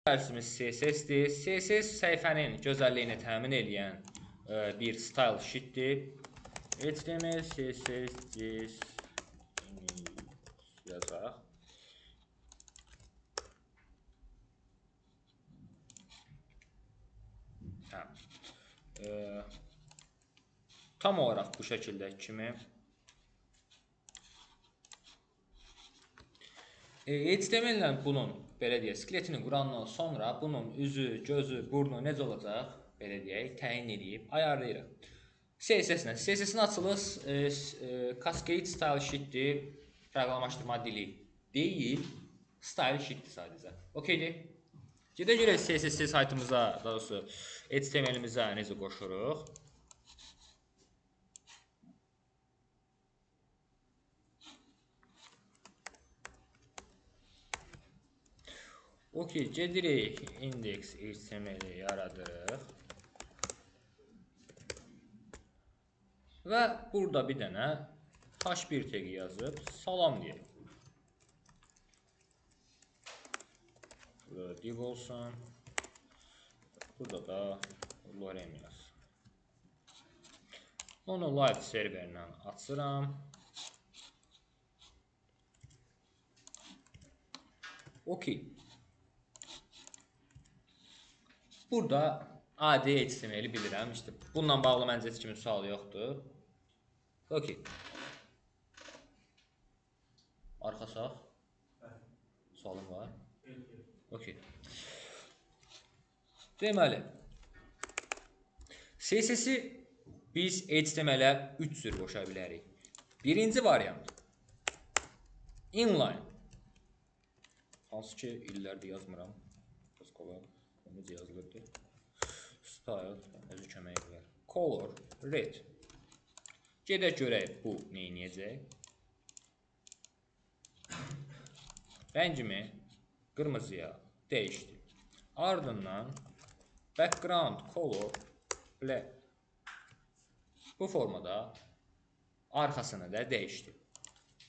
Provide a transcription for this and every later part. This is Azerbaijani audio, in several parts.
Dərsimiz CSS-dir. CSS səhifənin gözəlliyini təmin eləyən bir style sheetdir. HTML, CSS, CSS yazaq. Hə. Tam olaraq bu şəkildə kimi HTML ilə bunun, belə deyək, skeletini qurandan sonra bunun üzü, gözü, burnu necə olacaq, belə deyək, təyin edib ayarlayırıq. CSS-lə. CSS-in açılış Cascade Style Sheet-dir, proqramlaşdırma dili deyil, Style Sheet-dir sadəcə. Okeydir? Gedə görək CSS saytımıza, daha doğrusu HTML-imizə necə qoşuruq. Okey, gedirik index HTML-i yaradırıq. Və burada bir dənə H1 tagi yazıb salam deyək. Burada div olsun. Burada da lorem yaz. Onu live serverlə açıram. Okey. Burada adi HTML-i bilirəm. İşte bununla bağlı məncə heç kimin sualı yoxdur. Okey. Arxa sağ. Sualım var. Okey. Deməli, CSS-i biz HTML-ə 3 cür qoşa bilərik. Birinci variant inline. Hansı ki illərdir yazmıram. Az qala. Necə yazılırdı? Style, özü kömək edilər. Color, red. Gedək görək bu nə eləyəcək. Rəngimi qırmızıya dəyişdi. Ardından background color black. Bu formada arxasını da dəyişdi.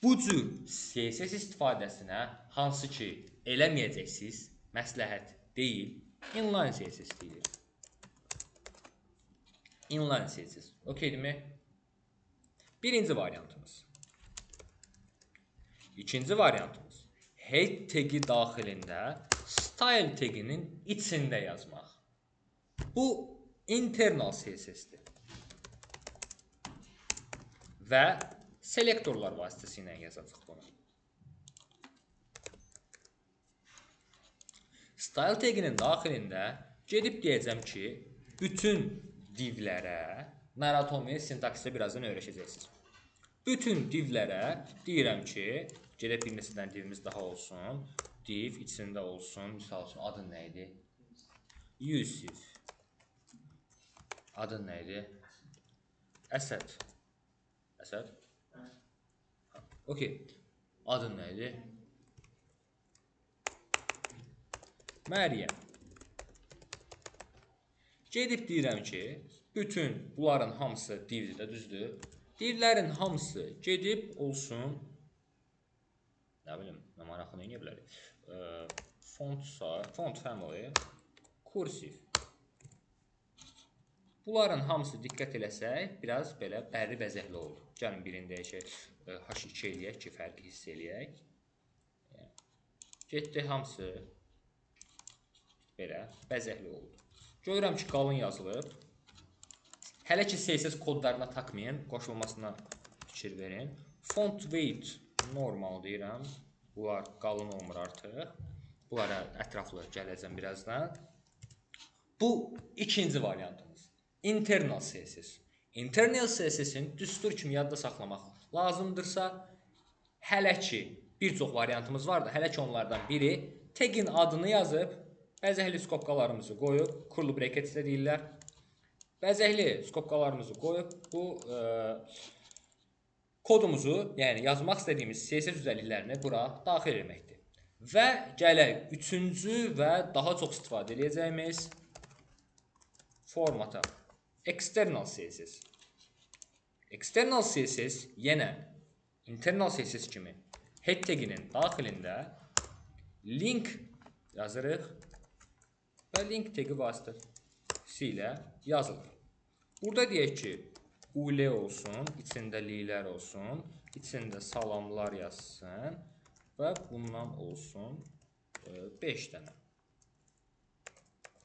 Bu cür CSS istifadəsinə hansı ki eləməyəcəksiniz, məsləhət deyil. Inline CSS deyilir. Inline CSS. Okeydirmi? Birinci variantımız. İkinci variantımız. Head tagi daxilində style taginin içində yazmaq. Bu internal CSS-dir. Və selektorlar vasitəsilə yazacaq bunu. Style taginin daxilində gedib deyəcəm ki, bütün divlərə, narahat olmayın, sintaksdə birazdan öyrəşəcəksiniz. Bütün divlərə deyirəm ki, gedib bir neçədən divimiz daha olsun, div içində olsun, misal üçün, adın nə idi? Yusif. Adın nə idi? Əsəd. Əsəd? Okey. Adın nə idi? Məryəm. Gedib deyirəm ki, bütün bunların hamısı divdir də, düzdür? Divlərin hamısı gedib olsun, nə bilim, nə maraqlı nə edə bilərik? Font size, font family, kursiv. Bunların hamısı diqqət eləsək, biraz belə bərri bəzəkli oldu. Gəlin birini dəyişək, H2 eləyək ki, fərqi hiss eləyək. Getdi hamısı belə bəzəkli oldu. Görürəm ki, qalın yazılıb. Hələ ki, CSS kodlarına takmayın, qoşulmasına fikir verin. Font weight normal deyirəm. Bunlar qalın olmur artıq. Bunlara ətraflı gələcəm birazdan. Bu ikinci variantımız. Internal CSS. Internal CSS-in düstur kimi yadda saxlamaq lazımdırsa, hələ ki, bir çox variantımız vardır. Hələ ki, onlardan biri tagin adını yazıb, bəzəkli skopkalarımızı qoyub, curly brackets də deyirlər. Bəzəkli skopkalarımızı qoyub, bu kodumuzu, yəni yazmaq istədiyimiz CSS üzərliklərini bura daxil etməkdir. Və gələk üçüncü və daha çox istifadə edəcəyimiz formata. External CSS. External CSS yenə internal CSS kimi head taginin daxilində link yazırıq. Və link tagi vasitəsilə yazılır. Burada deyək ki, UL olsun, içində lilər olsun, içində salamlar yazsın və bundan olsun 5 dənə.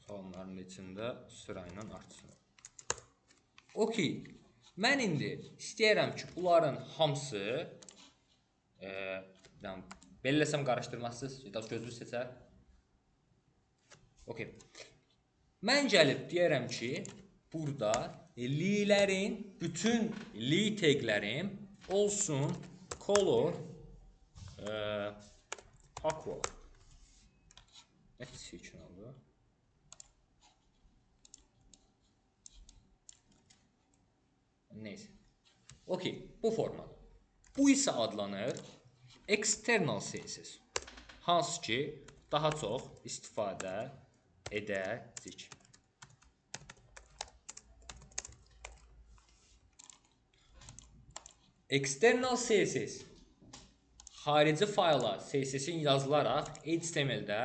Salamların içində sırayla artsın. Okey. Mən indi istəyirəm ki, bunların hamısı belə eləsəm qarışdırmazsınız, gözünüz seçər. Okey. Mən gəlib deyərəm ki, burada lilərin, bütün li taglərim olsun color aqua. Nə çirkin oldu? Neyse. Okey, bu formada. Bu isə adlanır external CSS. Hansı ki, daha çox istifadə edəcək. External CSS xarici fayla CSS-in yazılaraq HTML-də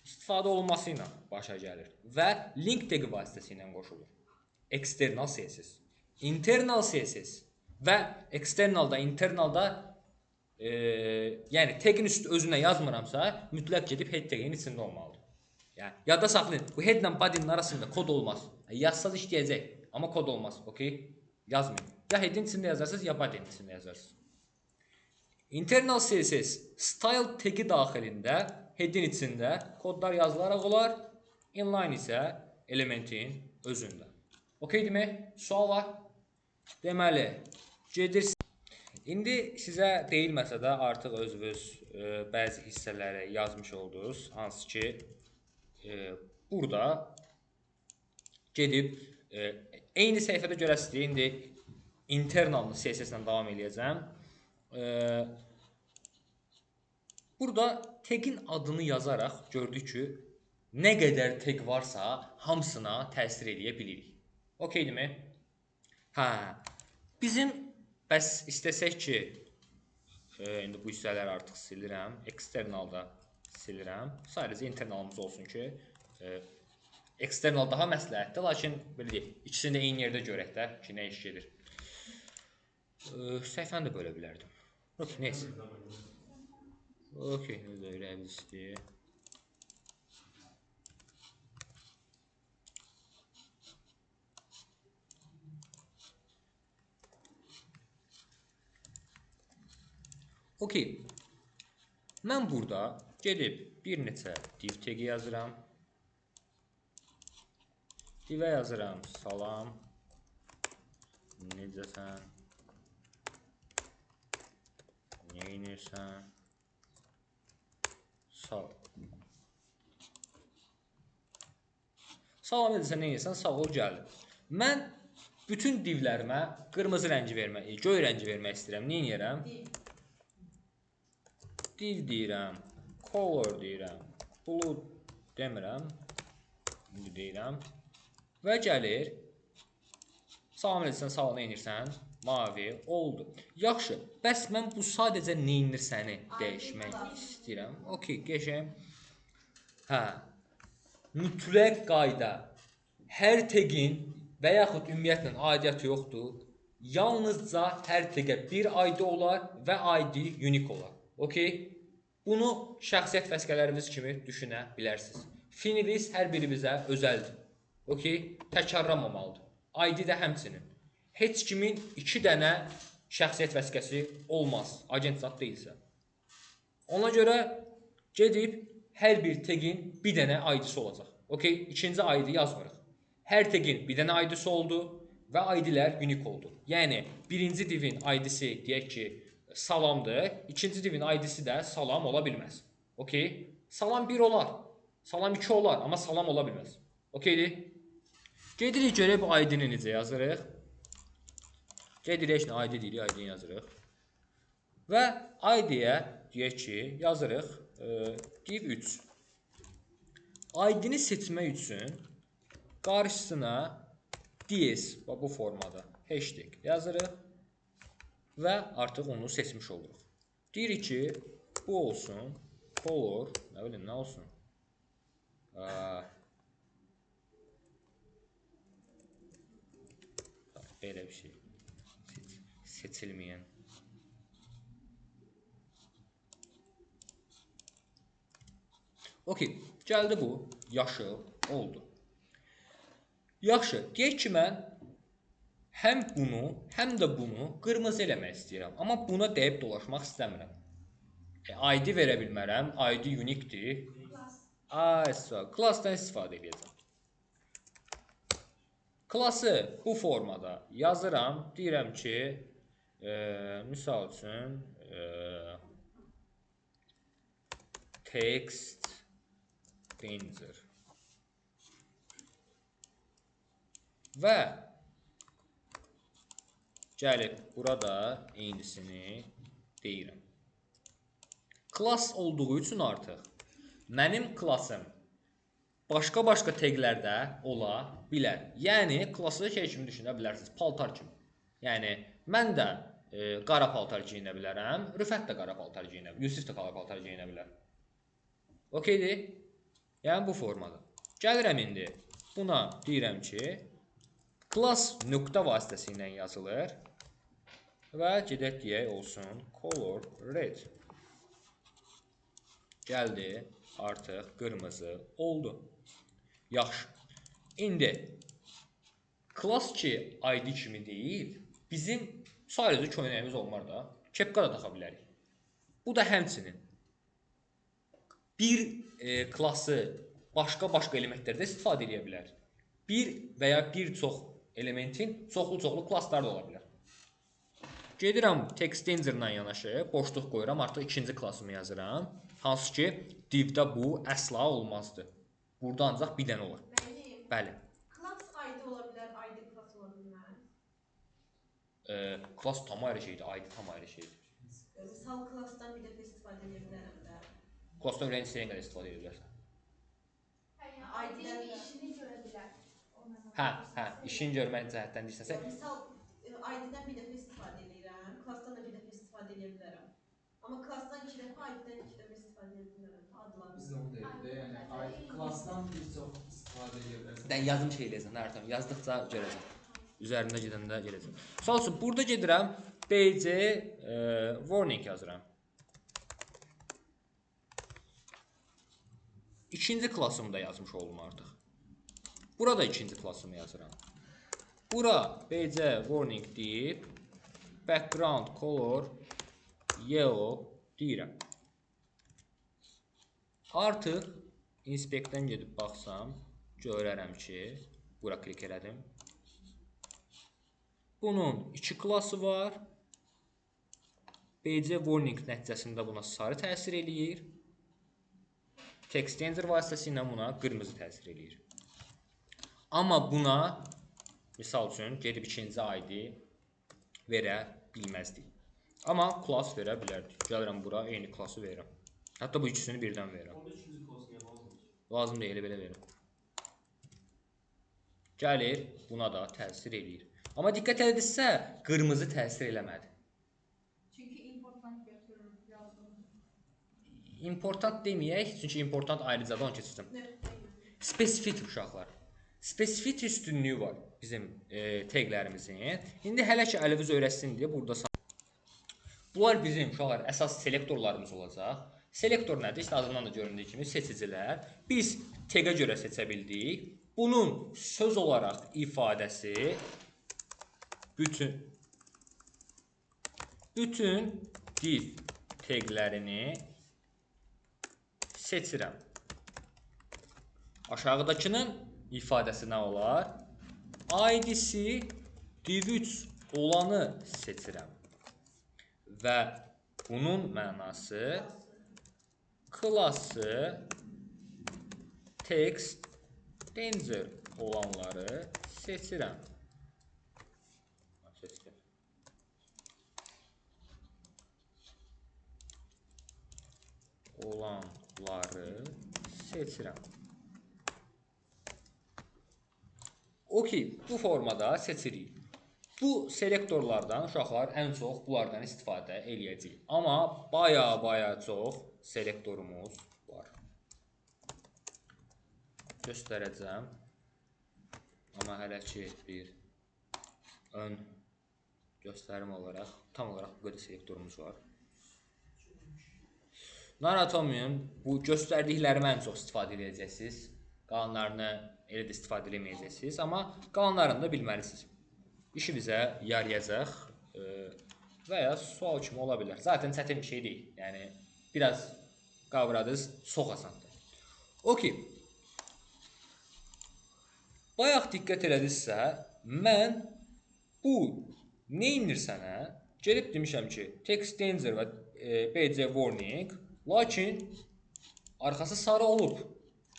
istifadə olunması ilə başa gəlir və link tagi vasitəsilə qoşulur. External CSS. Internal CSS və externalda, internalda yəni tagin üstü özünə yazmıramsa, mütləq gedib head taginin içində olmalıdır. Yəni yadda saxlayın, bu head ilə body'nin arasında kod olmaz. Yazsaz işləyəcək, amma kod olmaz. Okey? Yazmayın. Ya head'in içində yazarsınız, ya body'nin içində yazarsınız. Internal CSS style tagi daxilində head'in içində kodlar yazılaraq olar. Inline isə elementin özündə. Okeydirmi? Sual var? Deməli, gedirsiniz. İndi sizə deyilməsə də artıq özünüz bəzi hissələri yazmış oldunuz. Hansı ki, burada gedib eyni səhifədə görəsiniz. İndi internal CSS-lə davam eləyəcəm. Burada tagin adını yazaraq gördük ki, nə qədər tag varsa hamısına təsir eləyə bilirik. Okeydirmi? Hə, bizim bəs istəsək ki, indi bu hissələri artıq silirəm, externalda silirəm. Sadəcə internalımız olsun ki, external daha məsləhətdir, lakin belə deyək, ikisini də eyni yerdə görək də ki, nə iş gedir. Səhifəni də bölə bilərdim. Okey, neyse. Okey, nə də ürəyimiz istəyir. Okey. Mən burada gedib bir neçə div tagi yazıram. Divə yazıram. Salam. Necəsən? Neynirsən? Sağ ol. Salam necəsən, neynirsən? Sağ ol, gəldim. Mən bütün divlərimə qırmızı rəngi vermək, göy rəngi vermək istəyirəm. Neynirəm? Div deyirəm, color deyirəm, blue demirəm, indi deyirəm və gəlir, salam edirsən, sağ ol, neynirsən, mavi oldu. Yaxşı, bəs mən bu sadəcə neynirsəni dəyişmək istəyirəm. Okey, qəşəng. Hə, mütləq qayda, hər tagin və yaxud ümumiyyətlə aidiyyatı yoxdur, yalnızca hər tagə bir ID olar və ID unique olar. Okey, bunu şəxsiyyət vəsiqələrimiz kimi düşünə bilərsiniz. Finimiz hər birimizə özəldir. Okey, təkrarlanmamalıdır. ID də həmçinin. Heç kimin 2 dənə şəxsiyyət vəsiqəsi olmaz, agent zat deyilsə. Ona görə gedib hər bir tagin bir dənə ID-si olacaq. Okey, ikinci ID yazmırıq. Hər tagin bir dənə ID-si oldu və ID-lər unique oldu. Yəni, birinci divin ID-si deyək ki, salamdır. İkinci divin ID-si də salam ola bilməz. Okey? Salam 1 olar. Salam 2 olar, amma salam ola bilməz. Okeydir? Gedirik görək bu ID-ni necə yazırıq. Gedirik, nə ID deyirik, ID-ni yazırıq. Və ID-yə deyək ki, yazırıq div 3. ID-ni seçmək üçün qarşısına DS, bu formada hashtag yazırıq. Və artıq onu seçmiş oluruq. Deyirik ki, bu olsun, color, nə bilim, nə olsun? Belə bir şey. Seçilməyən. Okey, gəldi bu. Yaşıl oldu. Yaxşı, deyək ki, mən həm bunu, həm də bunu qırmızı eləmək istəyirəm. Amma buna dəyib dolaşmaq istəmirəm. ID verə bilmərəm. ID unique-dir. Class'dan istifadə edəcəm. Klası bu formada yazıram. Deyirəm ki, misal üçün, text danger. Və gəlib burada eynisini deyirəm. Klass olduğu üçün artıq mənim klasım başqa-başqa teglərdə ola bilər. Yəni, klası şey kimi düşünə bilərsiniz, paltar kimi. Yəni, mən də qara paltar geyinə bilərəm, Rüfət də qara paltar geyinə bilər, Yusif də qara paltar geyinə bilər. Okeydir? Yəni, bu formada. Gəlirəm indi, buna deyirəm ki, class nöqtə vasitəsi ilə yazılır və gedək deyək olsun color red. Gəldi, artıq qırmızı oldu. Yaxşı. İndi class ki ID kimi deyil, bizim sadəcə köynəyimiz olmar da, kepka da taxa bilərik. Bu da həmçinin bir klası başqa-başqa elementlərdə istifadə edə bilər. Bir və ya bir çox elementin çoxlu-çoxlu klasları da ola bilər. Gedirəm text danger-la yanaşı, boşluq qoyuram, artıq ikinci klasımı yazıram. Hansı ki, divdə bu əsla olmazdı. Burada ancaq bir dənə olar. Bəli. Bəli. Class ID ola bilər, ID class ola bilməz. Class tam ayrı şeydir, ID tam ayrı şeydir. Misal classdan bir dəfə istifadə edə bilərəm də. Classdan ürəyin istəyən qədər istifadə edə bilərsən. ID-dən işini görə bilər. Hə, hə, işini görmək cəhətdən deyirsənsə. Misal ID-dən bir dəfə istifadə edirəm, classdan da bir dəfə istifadə edə bilərəm. Amma classdan 2 dəfə, ID-dən 2 dəfə istifadə edə bilərəm. Adlar. Biz də onu deyirik də, yəni classdan bir çox istifadə edə bilərsən. Dən yazım şey eləyəcəm, Nərtan, yazdıqca görəcəm. Üzərində gedəndə görəcəm. Misal üçün, burada gedirəm, BC warning yazıram. İkinci klasımı da yazmış oldum artıq. Burada ikinci klasımı yazıram. Bura BC warning deyib background color yellow deyirəm. Artıq inspektdən gedib baxsam, görərəm ki, bura klik elədim. Bunun iki klası var. BC warning nəticəsində buna sarı təsir eləyir. Text danger vasitəsilə buna qırmızı təsir eləyir. Amma buna, misal üçün, gedib ikinci ID verə bilməzdik. Amma class verə bilərdik. Gəlirəm bura, eyni klası verirəm. Hətta bu ikisini birdən verirəm. Orada ikinci class niyə lazımdır? Lazım deyil, belə verirəm. Gəlir, buna da təsir eləyir. Amma diqqət edinizsə, qırmızı təsir eləmədi. Çünki important götürür, yazılır. Important deməyək, çünki important ayrıca da onu keçirdim. Spesifik uşaqlar. Spesifik üstünlüyü var bizim teglərimizin. İndi hələ ki əliniz öyrəşsin deyə burada bunlar bizim uşaqlar əsas selektorlarımız olacaq. Selektor nədir? İşte adından da göründüyü kimi seçicilər. Biz tegə görə seçə bildik. Bunun söz olaraq ifadəsi bütün div teglərini seçirəm. Aşağıdakının ifadəsi nə olar? ID-si div3 olanı seçirəm. Və bunun mənası klası text danger olanları seçirəm. Seçdim. Olanları seçirəm. Okey, bu formada seçirik. Bu selektorlardan uşaqlar ən çox bunlardan istifadə eləyəcək. Amma baya-baya çox selektorumuz var. Göstərəcəm. Amma hələ ki bir Ön göstərim olaraq, tam olaraq bu qədər selektorumuz var. Narahat olmayın, bu göstərdiklərimi ən çox istifadə edəcəksiniz. Qalanlarını elə də istifadə edəməyəcəksiniz, amma qalanlarını da bilməlisiniz. İşi bizə yarayacaq və ya sual kimi ola bilər. Zaten çətin bir şey deyil. Yəni, biraz qavradınız, çox asandır. Okey. Bayaq diqqət elədinizsə, mən bu neynirsən, hə? Gəlib demişəm ki, text danger və BC warning, lakin arxası sarı olub.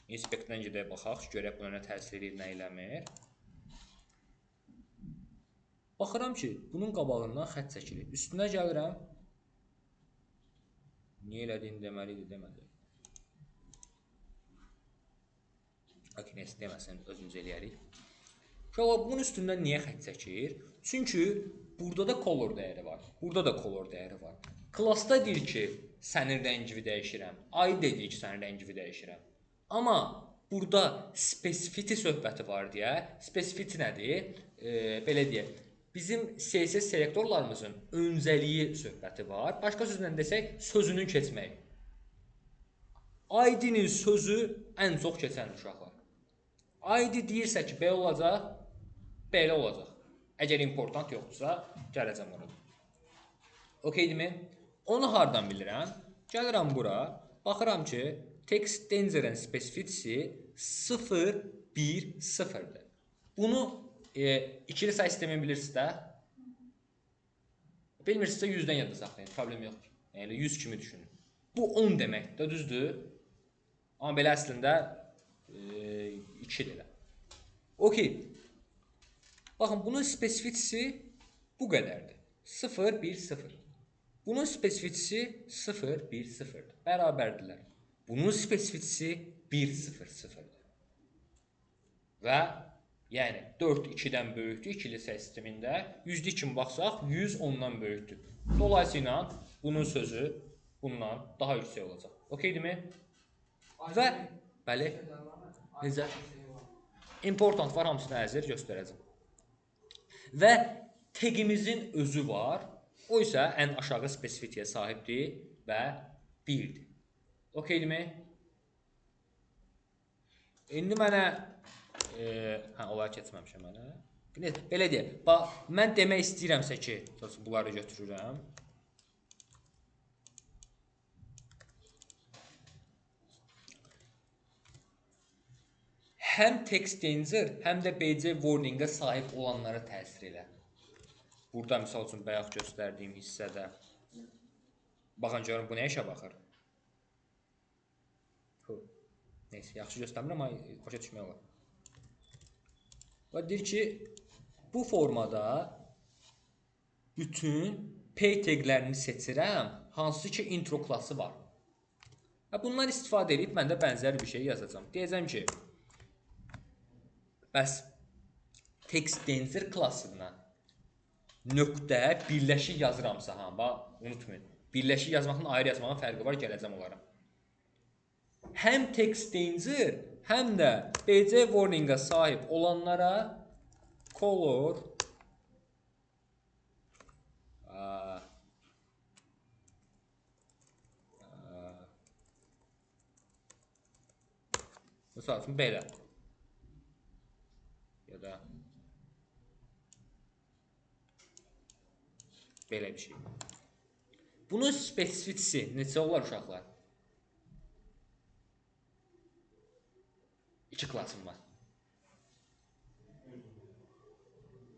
İnspektdən gedək baxaq, görək buna nə təsir edir, nə eləmir. Baxıram ki, bunun qabağından xətt çəkilir. Üstünə gəlirəm. Niyə elədiyini deməli idi, demədi. Okey, neysə deməsin, özümüz eləyərik. Uşaqlar, bunun üstündən niyə xətt çəkir? Çünki burada da color dəyəri var. Burada da color dəyəri var. Klasda deyir ki, sənin rəngini dəyişirəm. ID deyir ki, sənin rəngini dəyişirəm. Amma burada specificity söhbəti var deyə. Specificity nədir? Belə deyək. Bizim CSS selektorlarımızın öncəliyi söhbəti var. Başqa sözlə desək, sözünün keçməyi. ID-nin sözü ən çox keçəndir uşaqlar. ID deyirsə ki, belə olacaq, belə olacaq. Əgər important yoxdursa, gələcəm orada. Okeydirmi? Onu hardan bilirəm? Gəlirəm bura, baxıram ki, text danger-ın specificity 0, 1, 0-dır. Bunu ikili say sistemini bilirsiniz də? Bilmirsinizsə 100-dən yadda saxlayın, problem yoxdur. Yəni 100 kimi düşünün. Bu 10 deməkdir, düzdür? Amma belə əslində 2-dir elə. Okey. Baxın, bunun spesificisi bu qədərdir. 0, 1, 0. Bunun spesificisi 0, 1, 0-dır. Bərabərdirlər. Bunun spesificisi 1, 0, 0-dır. Və yəni 4 2-dən böyükdür ikili say sistemində. 100-lük kimi baxsaq, 100 ondan böyükdür. Dolayısıyla bunun sözü bundan daha yüksək olacaq. Okeydirmi? Və bəli, necə? Important var, hamısını əzir göstərəcəm. Və tagimizin özü var. O isə ən aşağı spesifitəyə sahibdir və 1-dir. Okeydirmi? İndi mənə hə, onları keçməmişəm mənə. Belə deyək, bax, mən demək istəyirəmsə ki, bunları götürürəm. Həm text danger, həm də BC warning-ə sahib olanlara təsir elə. Burada, misal üçün, bayaq göstərdiyim hissədə. Baxın, görün, bu nə işə baxır? Neysə, yaxşı göstərmirəm, amma başa düşmək olar. Və deyir ki, bu formada bütün P taglərini seçirəm, hansı ki intro klası var. Və bundan istifadə edib mən də bənzər bir şey yazacağam. Deyəcəm ki, bəs text danger klasından nöqtə birləşik yazıramsa, ha, bax, unutmayın. Birləşik yazmaqla ayrı yazmağın fərqi var, gələcəm onlara. Həm text danger, həm də BC warning-a sahib olanlara color misal üçün belə ya da belə bir şey. Bunun spesifitisi neçə olar uşaqlar? 2 klasım var.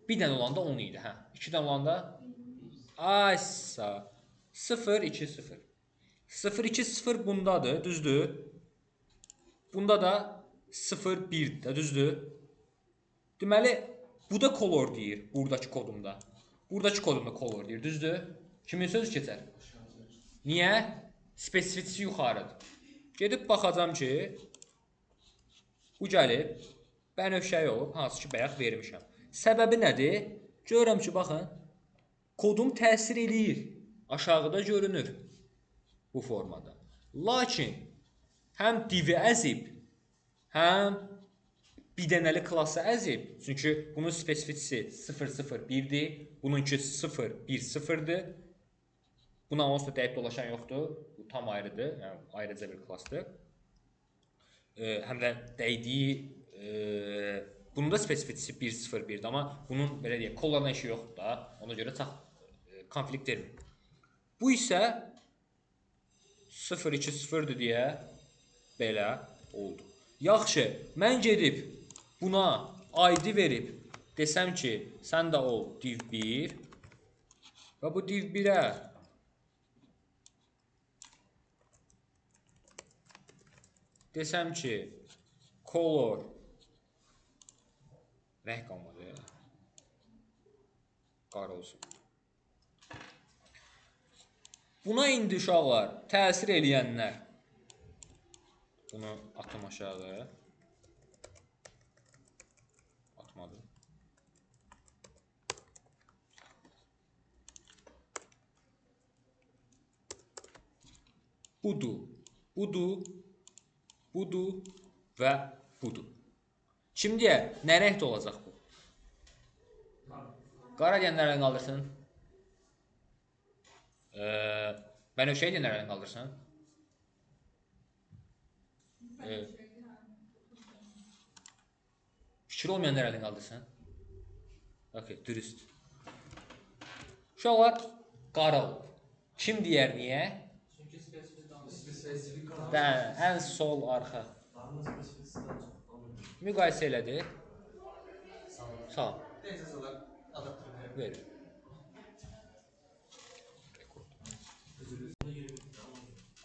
Bir dənə olanda 10 idi, hə. 2 dənə olanda aysa 0 2 0. 0 2 0 bundadır, düzdür? Bunda da 0 1 də, düzdür? Deməli, bu da color deyir buradakı kodumda. Buradakı kodumda color deyir, düzdür? Kimin sözü keçər? Niyə? Spesifitisi yuxarıdır. Gedib baxacam ki, bu gəlib bənövşəyi olub, hansı ki bayaq vermişəm. Səbəbi nədir? Görürəm ki, baxın, kodum təsir eləyir. Aşağıda görünür bu formada. Lakin həm divi əzib, həm Bir dənəli klası əzib. Çünki bunun spesifitisi 0-0-1-dir. Bununki 0-1-0-dır. Buna onsuz da dəyib dolaşan yoxdur. Bu tam ayrıdır. Yəni ayrıca bir klasdır. Həm də dəydiyi bunun da spesifitisi 1-0-1-dir, amma bunun belə deyək, kollarla işi yoxdur da. Ona görə çox konflikt vermir. Bu isə 0-2-0-dır deyə belə oldu. Yaxşı, mən gedib buna ID verib desəm ki, sən də ol div 1 və bu div 1-ə desəm ki, color rəng qalmadı, qara olsun. Buna indi uşaqlar təsir eləyənlər, bunu atım aşağı, atmadı. Budur, budur, budur və budur. Şimdiyə nə rəngdə olacaq bu? Qara deyənlər əlini qaldırsın. Bənövşəyi deyənlər əlini qaldırsın. Fikir olmayanlar əlini qaldırsın. Okey, dürüst. Uşaqlar qara olub. Kim deyər niyə? Çünki spesifik. Bəli, ən sol arxa. Müqayisə elədi. Sağ ol. Verir.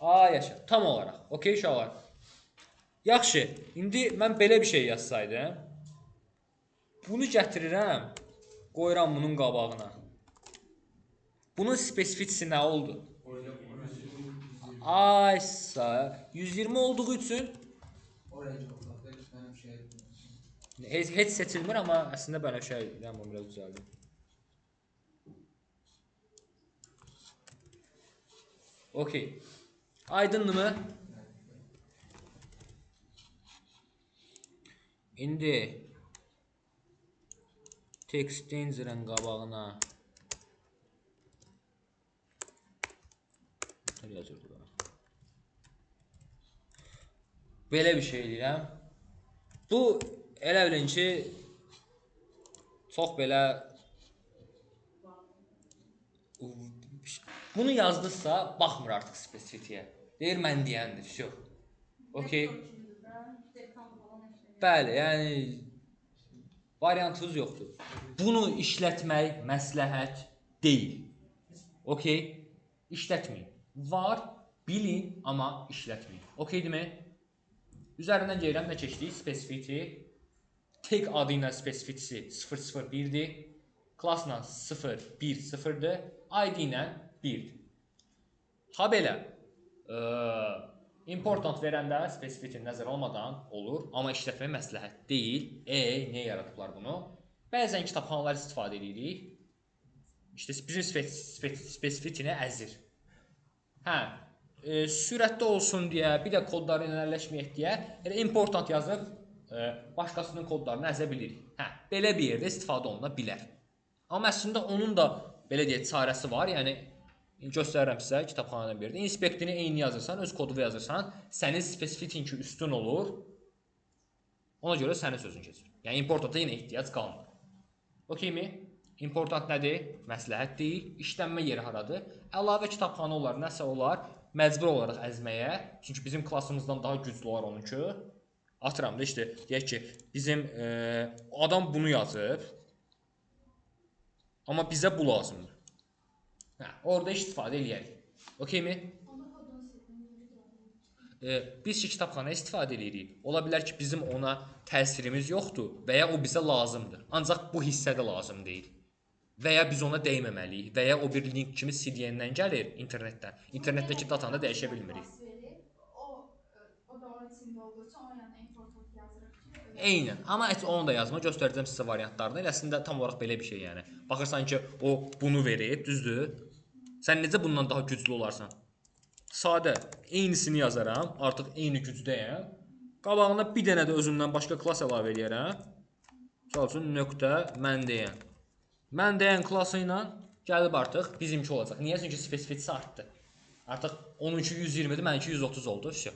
Ay yaşa, tam olaraq. Okey uşaqlar. Yaxşı, indi mən belə bir şey yazsaydım, bunu gətirirəm, qoyuram bunun qabağına. Bunun spesifitisi nə oldu? Aysa, 120 olduğu üçün heç seçilmir, amma əslində bənövşə idi. Mən bunu biraz düzəldim. Okey. Aydındır mı? İndi text danger'ın qabağına nə yazırdı bana? Belə bir şey eləyirəm. Bu elə bilin ki çox belə bunu yazdısa baxmır artıq spesifitiyə. Deyir mən deyəndir, vəsyo. Okey. Bəli, yəni variantınız yoxdur. Bunu işlətmək məsləhət deyil. Okey? İşlətməyin. Var, bilin, amma işlətməyin. Okeydirmi? Üzərindən gəlirəm, nə keçdik? Spesifiti. Tek adı ilə spesifitisi 001-dir. Klasla 010-dur. ID ilə 1-dir. Ha belə, important verəndə spesifitini nəzərə almadan olur, amma işlətmək məsləhət deyil. Niyə yaradıblar bunu? Bəzən kitabxanalar istifadə edirik. İşte bizim spesifitini əzir. Hə, sürətli olsun deyə, bir də kodları ilə əlləşməyək deyə, elə important yazıb başqasının kodlarını əzə bilirik. Hə, belə bir yerdə istifadə oluna bilər. Amma əslində onun da belə deyək çarəsi var. Yəni göstərirəm sizə kitabxanadan bir yerdə. Inspektini eyni yazırsan, öz kodu yazırsan, sənin spesifitin ki üstün olur. Ona görə sənin sözün keçir. Yəni importanta yenə ehtiyac qalmır. Okeymi? Important nədir? Məsləhət deyil. İşlənmə yeri haradır? Əlavə kitabxana olar, nəsə olar, məcbur olaraq əzməyə. Çünki bizim klasımızdan daha güclü olar onunki. Atıram da işte, deyək ki, bizim adam bunu yazıb, amma bizə bu lazımdır. Hə, orada istifadə eləyərik. Okeymi? Biz ki, kitabxana istifadə eləyirik. Ola bilər ki, bizim ona təsirimiz yoxdur və ya o bizə lazımdır. Ancaq bu hissədə lazım deyil. Və ya biz ona dəyməməliyik və ya o bir link kimi CDN-dən gəlir internetdən. İnternetdəki datanı da dəyişə bilmirik. O da onun içində olduğu üçün onun yanına important yazırıq ki. Eynən. Amma heç onu da yazma. Göstərəcəm sizə variantlarını. Elə əslində tam olaraq belə bir şey yəni. Baxırsan ki, o bunu verib, düzdür? Sən necə bundan daha güclü olarsan? Sadə, eynisini yazaram. Artıq eyni gücdəyəm. Qabağına bir dənə də özümdən başqa klass əlavə eləyərəm. Misal üçün, nöqtə mən deyən. Mən deyən klası ilə gəlib artıq bizimki olacaq. Niyə? Çünki spesifikisi artdı. Artıq onunki 120-dir, mənimki 130 oldu. Vəsə.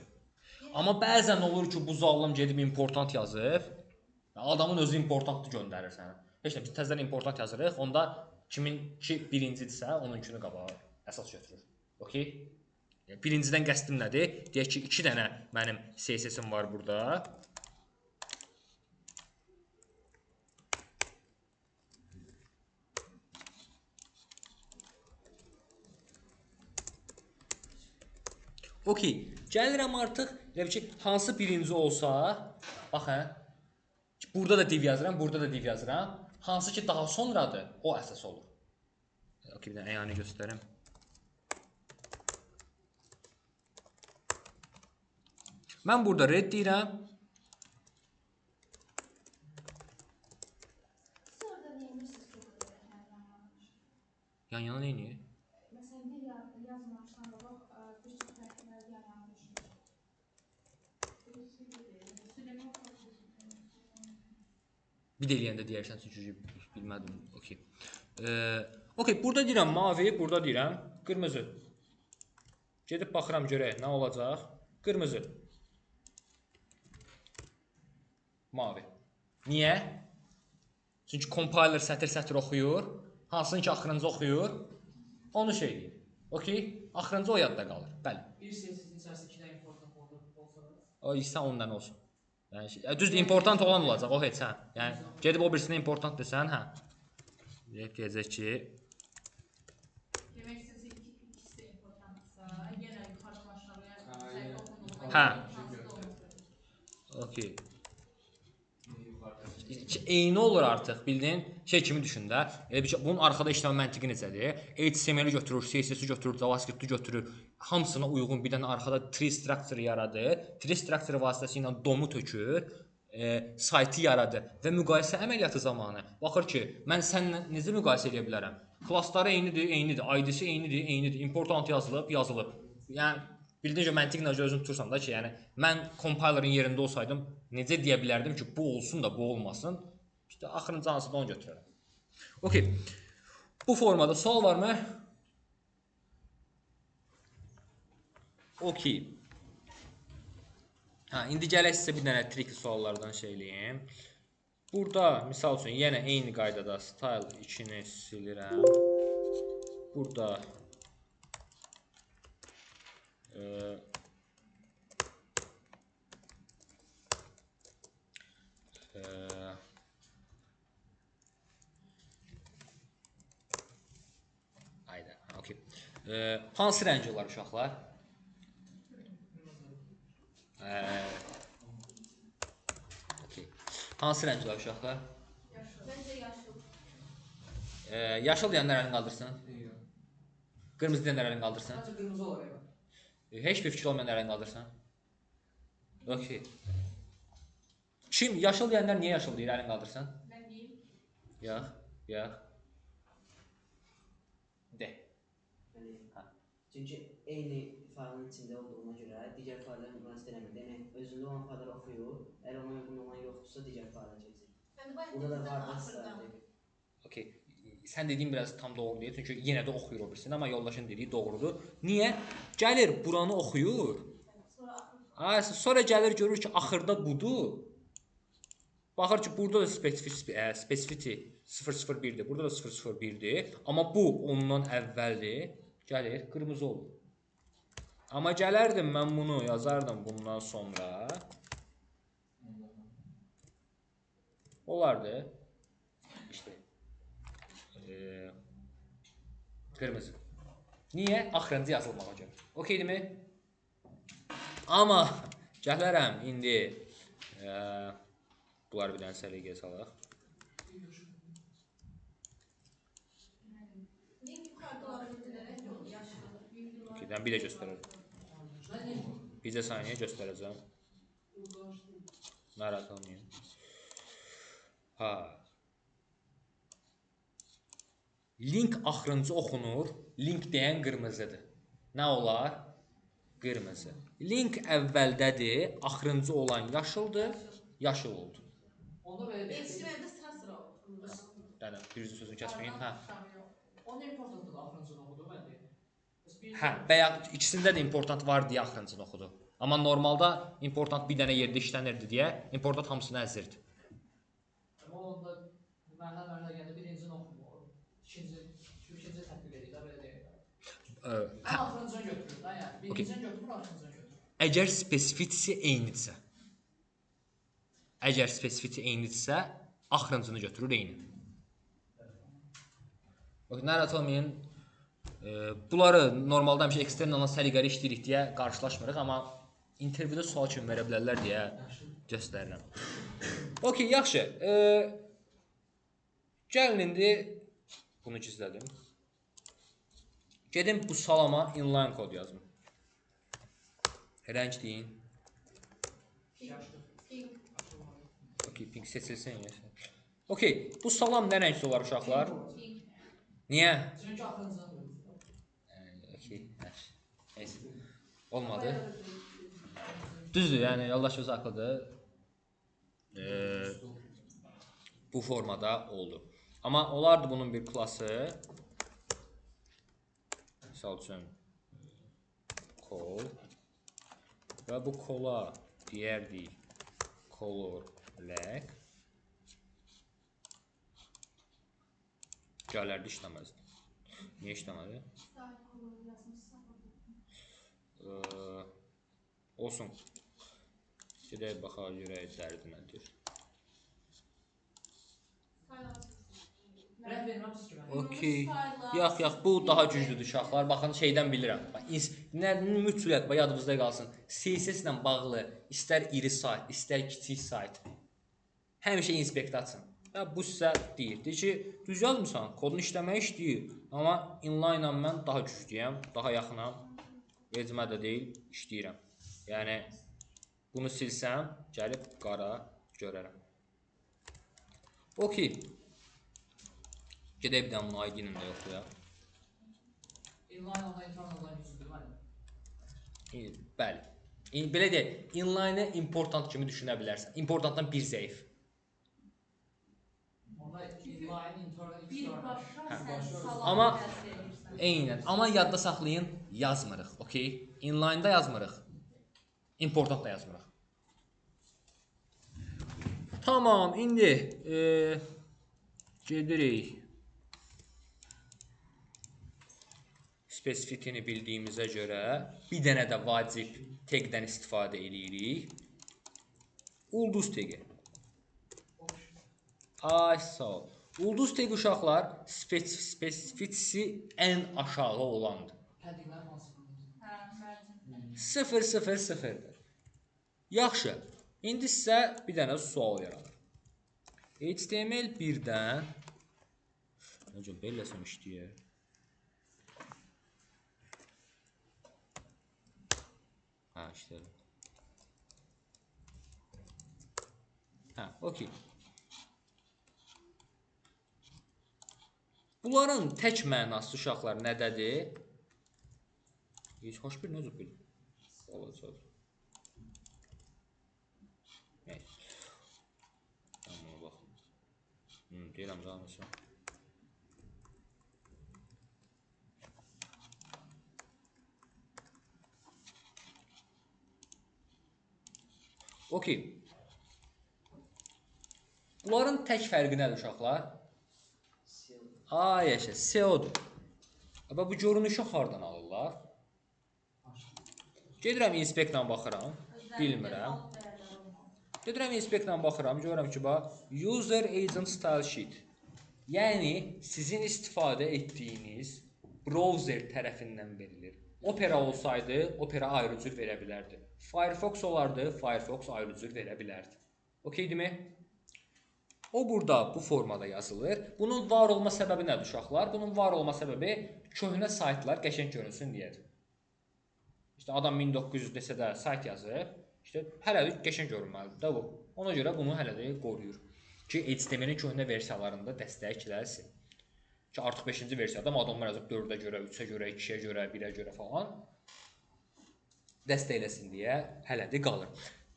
Amma bəzən olur ki, bu zalım gedib important yazıb. Adamın özü importantlı göndərir sənə. Heç nə, biz təzədən important yazırıq. Onda kiminki birincidirsə, onunkini qabağa əsas götürür. Okey? Birincidən qəsdim nədir? Deyək ki, 2 dənə mənim CSS-im var burada. Okey, gəlirəm artıq, elə bil ki, hansı birinci olsa, bax hə, burada da div yazıram, burada da div yazıram. Hansı ki daha sonradır, o əsas olur. Okey, bir dənə əyani göstərim. Mən burada red deyirəm. Siz orada neyinirsiniz ki, burada yan yana? Yan yana neyniyir? Məsələn, bir yazmamışdan qabaq bir çox rənglər yan yana düşür. Bir də eləyəndə deyərsən, çünki bilmədim. Okey. Okey, burada deyirəm mavi, burada deyirəm qırmızı. Gedib baxıram görək nə olacaq. Qırmızı. Mavi. Niyə? Çünki compiler sətir-sətir oxuyur. Hansını ki axırıncı oxuyur, onu şey deyir. Okey? Axırıncı o yadda qalır. Bəli. Bir CSS-in içərisində 2 dənə important olsa da. O isə ondan olsun. Yəni düzdür, important olan olacaq o heç, hə. Yəni gedib o birisinə important desən, hə. Deyəcək ki, demək istəyirsə ikisi də importantsa, yenə yuxarıdan aşağıya səhifə oxunduğuna hə. görə. Okey. Eyni olur artıq, bildin? Şey kimi düşün də. Elə bir ki, bunun arxada işləmə məntiqi necədir? HTML-i götürür, CSS-i götürür, JavaScript-i götürür. Hamısına uyğun bir dənə arxada tree structure yaradır. Tree structure vasitəsilə DOM-u tökür, saytı yaradır və müqayisə əməliyyatı zamanı baxır ki, mən səninlə necə müqayisə edə bilərəm? Klassları eynidir, eynidir, ID-si eynidir, eynidir, important yazılıb, yazılıb. Yəni bildiyin ki, məntiqlə özünü tutursan da ki, yəni mən compilerin yerində olsaydım necə deyə bilərdim ki, bu olsun da bu olmasın? İşte axırıncı hansı da onu götürərəm. Okey. Bu formada sual varmı? Okey. Hə, indi gələk sizə bir dənə trick suallardan şey eləyim. Burada misal üçün yenə eyni qaydada style 2-ni silirəm. Burada ayda, okey. Hansı rəng olar uşaqlar? Okey. Hansı rəng olar uşaqlar? Məncə yaşıl. Yaşıl deyənlər əlini qaldırsın. Qırmızı deyənlər əlini qaldırsın. Məncə qırmızı olar. Heç bir fikir olmayan əlini qaldırsan. Okey. Kim? Yaşıl deyənlər niyə yaşıl deyir? Əlini qaldırsın. Mən deyim. Yox, yox. De. Mən deyim. Hə. Çünki eyni faylın içində olduğuna görə digər fayllara müraciət eləmir. Demək, özündə olan faylları oxuyur, əgər ona uyğun olan yoxdursa digər fayla keçir. Burada da var da style. Okey. Sən dediyin biraz tam doğru deyil, çünki yenə də oxuyur o birisini, amma yoldaşın dediyi doğrudur. Niyə? Gəlir buranı oxuyur. Sonra gəlir görür ki, axırda budur. Baxır ki, burada da specificity 001-dir, burada da 001-dir. Amma bu ondan əvvəldir. Gəlir, qırmızı olur. Amma gələrdim mən bunu yazardım bundan sonra. Olardı. İşte. Qırmızı. Niyə? Axırıncı yazılmağa görə. Okeydirmi? Amma gələrəm indi. Bunları bir dənə səliqəyə salaq. Okey, mən bir də göstərərəm. Bircə saniyə göstərəcəm. Narahat olmayın. Ha. Link axırıncı oxunur. Link deyən qırmızıdır. Nə olar? Qırmızı. Link əvvəldədir, axırıncı olan yaşıldır, yaşıl oldu. Onda belə deyək. HTML-də sıra-sıra olur. Yəni, birinci sözünü kəsməyin. Hə. Onun importantı da axırıncını oxudu, mən deyim. Hə, bayaq ikisində də important var deyə axırıncını oxudu. Amma normalda important bir dənə yerdə işlənirdi deyə important hamısını əzirdi. Amma onda mərhələ-mərhələ gəndə birincini oxumur, ikinci tətbiq edir də, belə deyək. Hə. Axırıncını götürür də, yəni. Birincisini götürmür, axırıncını götürür. Əgər spesifitisi eynidirsə. Əgər spesifiti eynidirsə, axırıncını götürür eyni. Bax, narahat olmayın. Bunları normalda həmişə eksternalla səliqəli işləyirik deyə qarşılaşmırıq, amma intervyuda sual kimi verə bilərlər deyə göstərirəm. Okey, yaxşı. Gəlin indi bunu gizlədim. Gedim bu salama inline kod yazım. Rəng deyin. Pink. Okey, pink seçilsin. Okey, bu salam nə rəngli olar uşaqlar? Pink. Niyə? Çünki axırıncını götürür. Okey, yaxşı. Neyse. Olmadı. Düzdür, yəni yoldaş öz haqlıdır. Bu formada oldu. Amma olardı bunun bir klası. Misal üçün col və bu kola deyərdik color black. Gələrdi işləməzdi. Niyə işləmədi? Olsun. Gedək baxaq görək dərdi nədir. Rəng verməmsiz ki, mən. Okey. Yox, yox, bu daha güclüdür uşaqlar. Baxın, şeydən bilirəm. Bax, nə mütləq bax yadınızda qalsın. CSS ilə bağlı istər iri sayt, istər kiçik sayt. Həmişə inspekt açın. Və bu sizə deyir. Deyir ki, düz yazmısan, kodun işləməyi işləyir. Amma inline-la mən daha güclüyəm, daha yaxınam. Vecimə də deyil, işləyirəm. Yəni bunu silsəm, gəlib qara görərəm. Okey. Gedək bir dənə bunu ID ilə də yoxlayaq. Inline ondan internaldan güclüdür, müəllim. Bəli. Belə deyək, inline-ı important kimi düşünə bilərsən. Importantdan bir zəif. Onda inline, internal, external. Birbaşa sən salam Amma təsir edirsən. eynən. Amma yadda saxlayın, yazmırıq, okey? Inline-da yazmırıq. Important da yazmırıq. Tamam, indi gedirik. Spesifitini bildiyimizə görə bir dənə də vacib tagdən istifadə edirik. Ulduz tagi. Ay, sağ ol. Ulduz tagi uşaqlar spesifitisi ən aşağı olandır. Paddinglər hansıdır? Hə, mərcin. 0 0 0-dır. Yaxşı. İndi sizə bir dənə sual yaranır. HTML 1-dən necə beləsəm işləyir. Hə, işləyir. Hə, okey. Bunların tək mənası uşaqlar nədədir? Heç xoş bir necə bil. Olacaq. Neyse. Tamam, bax. Deyirəm daha nəsə. Okey. Bunların tək fərqi nədir uşaqlar? Ay yaşa, SEO-dur. Amma bu görünüşü hardan alırlar? Gedirəm inspektlə baxıram, bilmirəm. Gedirəm inspektlə baxıram, görürəm ki, bax, User Agent Style Sheet. Yəni sizin istifadə etdiyiniz browser tərəfindən verilir. Opera olsaydı, Opera ayrı cür verə bilərdi. Firefox olardı, Firefox ayrı cür verə bilərdi. Okeydirmi? O burada bu formada yazılır. Bunun var olma səbəbi nədir uşaqlar? Bunun var olma səbəbi köhnə saytlar qəşəng görünsün deyədir. İşte adam 1900 desə də sayt yazıb, işte hələ də qəşəng görünməlidir də bu. Ona görə bunu hələ də qoruyur. Ki HTML-in köhnə versiyalarında dəstəkləsin. Ki artıq 5-ci versiyada adamlar yazıb 4-ə görə, 3-ə görə, 2-yə görə, 1-ə görə falan. Dəstəkləsin deyə hələdir qalır.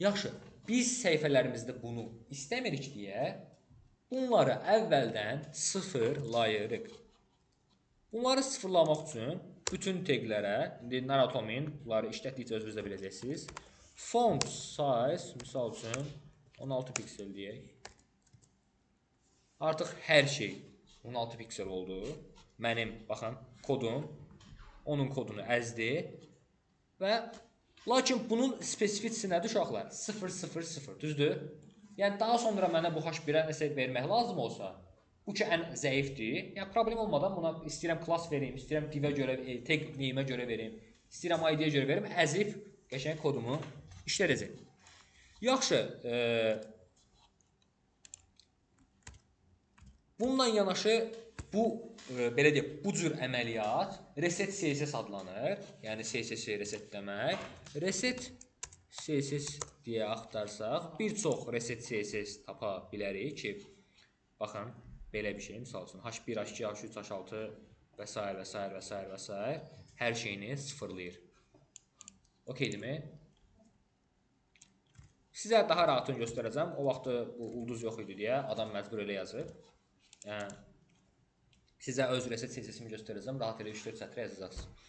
Yaxşı, biz səhifələrimizdə bunu istəmirik deyə bunları əvvəldən sıfırlayırıq. Bunları sıfırlamaq üçün bütün teqlərə, indi Naratomin, bunları işlətdikcə özünüz də biləcəksiniz. Font size, misal üçün 16 piksel deyək. Artıq hər şey 16 piksel oldu. Mənim, baxın, kodum onun kodunu əzdi və lakin bunun spesifikisi nədir uşaqlar? 0, 0, 0, düzdür? Yəni daha sonra mənə bu H1-ə nəsə vermək lazım olsa, bu ki ən zəifdir. Yəni problem olmadan buna istəyirəm class verim, istəyirəm div-ə görə, tag name-ə görə verim, istəyirəm ID-yə görə verim, əzib qəşəng kodumu işlədəcək. Yaxşı, bununla yanaşı bu belə deyək, bu cür əməliyyat reset CSS adlanır. Yəni CSS-i resetləmək. Reset CSS deyə axtarsaq, bir çox reset CSS tapa bilərik ki, baxın, belə bir şey, misal üçün H1, H2, H3, H6 və s. və s. və s. və s. hər şeyini sıfırlayır. Okeydirmi? Sizə daha rahatını göstərəcəm. O vaxt bu ulduz yox idi deyə adam məcbur elə yazır. Yəni, sizə öz reset CSS-imi göstərəcəm. Rahat elə 3-4 sətrə yazacaqsınız.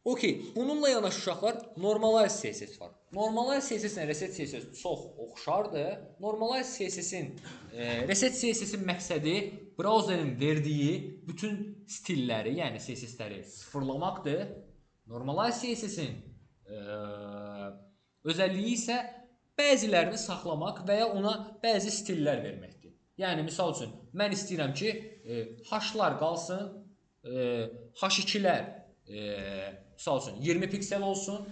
Okey, bununla yanaşı uşaqlar Normalize CSS var. Normalize CSS ilə Reset CSS çox oxşardır. Normalize CSS-in, Reset CSS-in məqsədi browserin verdiyi bütün stilləri, yəni CSS-ləri sıfırlamaqdır. Normalize CSS-in özəlliyi isə bəzilərini saxlamaq və ya ona bəzi stillər verməkdir. Yəni, misal üçün, mən istəyirəm ki, H-lar qalsın, H2-lər, misal üçün, 20 piksel olsun,